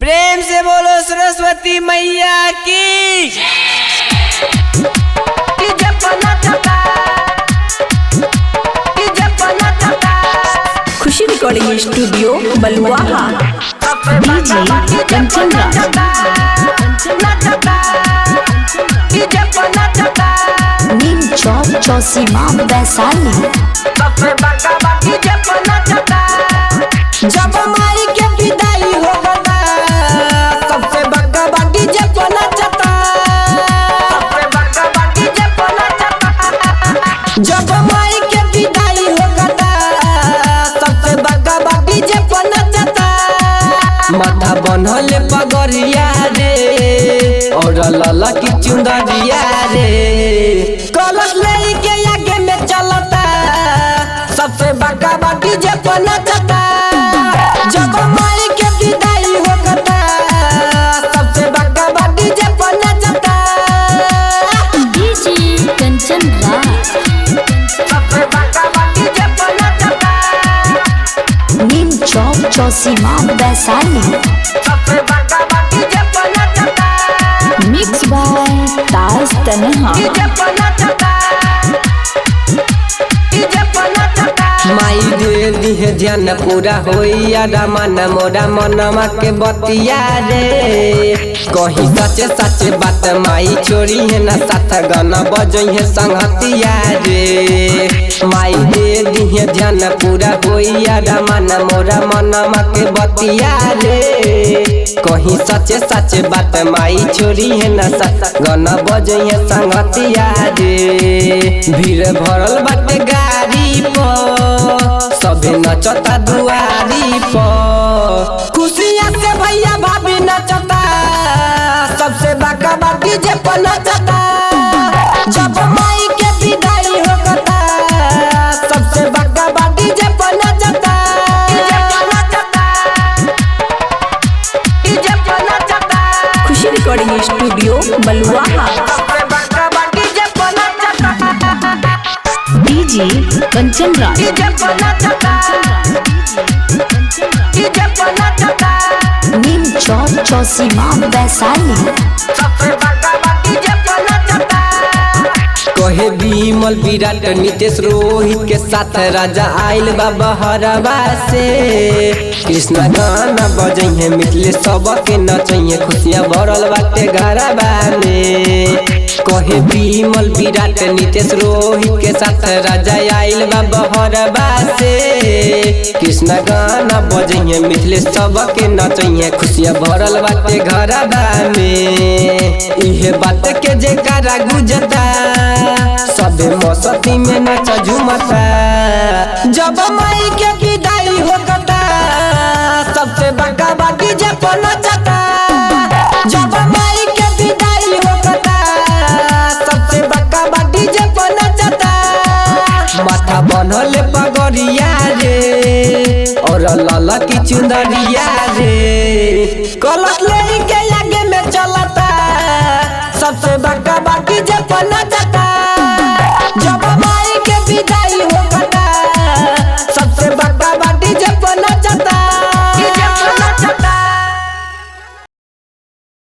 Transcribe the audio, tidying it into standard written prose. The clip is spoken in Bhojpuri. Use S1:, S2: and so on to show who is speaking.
S1: प्रेम से बोलो सरस्वती मैया की।
S2: Khushi recording studio Baluaha.
S3: DJ Kanchan Raj. Neem Chowk Chausima Vaishali.
S1: जब माई के विदाई हो गदा सबसे बड़का बाटी जब नचता। जब माई के विदाई हो गदा सबसे बड़का बाटी जब नचता। माथा बनल पगड़िया रे और लाला की चुंदरिया रे, कलश लेके आगे में चलता सबसे बड़का बाटी जब नचता। जब माई के विदाई हो गदा सबसे बड़का बाटी जब नचता।
S3: डीजे कंचन राज।
S1: सबसे बड़का बाटी जब नचता।
S3: नीम चौक चौसीमा वैशाली।
S1: सबसे बड़का बाटी जब नचता।
S3: मिक्स बाय ताज तन्हा।
S1: माई दे दिहे ध्यान पूरा होई मन मोरा मनमा के बतिया रे, कहीं सचे सचे बात माई छोरी है ना साथ गाना बजई है संगतिया रे। माई दे दिहे ध्यान पूरा होई मन मोरा मनमा के बतिया रे, कहीं सचे सचे बात माई छोरी है ना साथ गाना बजई है संगतिया रे। भीड़ भरल बाटे गाड़ी पर सबे नचता दुआरी पर, खुशियाँ से भैया भाभी नचता सबसे बड़का बाटी जे पर नचता। जब माई के विदाई हो गता सबसे बड़का बाटी जे पर नचता।
S2: Khushi recording studio Baluaha.
S3: DJ Kanchan Raj. Neem Chowk Chausima Vaishali.
S1: कहे बीमल विराट नितेश रोहित के साथ राजा आइल बाबा हरवा से, कृष्णा गाना बजइहे मिथिले सबके नचइहे खुशियाँ भरल बाटे घरवा में। कहे बीमल विराट नितेश रोहित के साथ राजा आइल बाबा हरवा से, कृष्णा गाना बजइहे मिथिले सबके नचइहे खुशियाँ भरल बाटे घरवा में। इहे बात के जेकरा गुजता सबे मौसती में नच झुमता। जब माई के विदाई हो गता सबसे बड़का बाटी जब नचता। जब माई के विदाई हो गता सबसे बड़का बाटी जब नचता। माथा बनल पगड़िया रे और लाला की चुंदरिया रे, कलश लेके आगे में चलता सबसे बड़का बाटी जब नचता।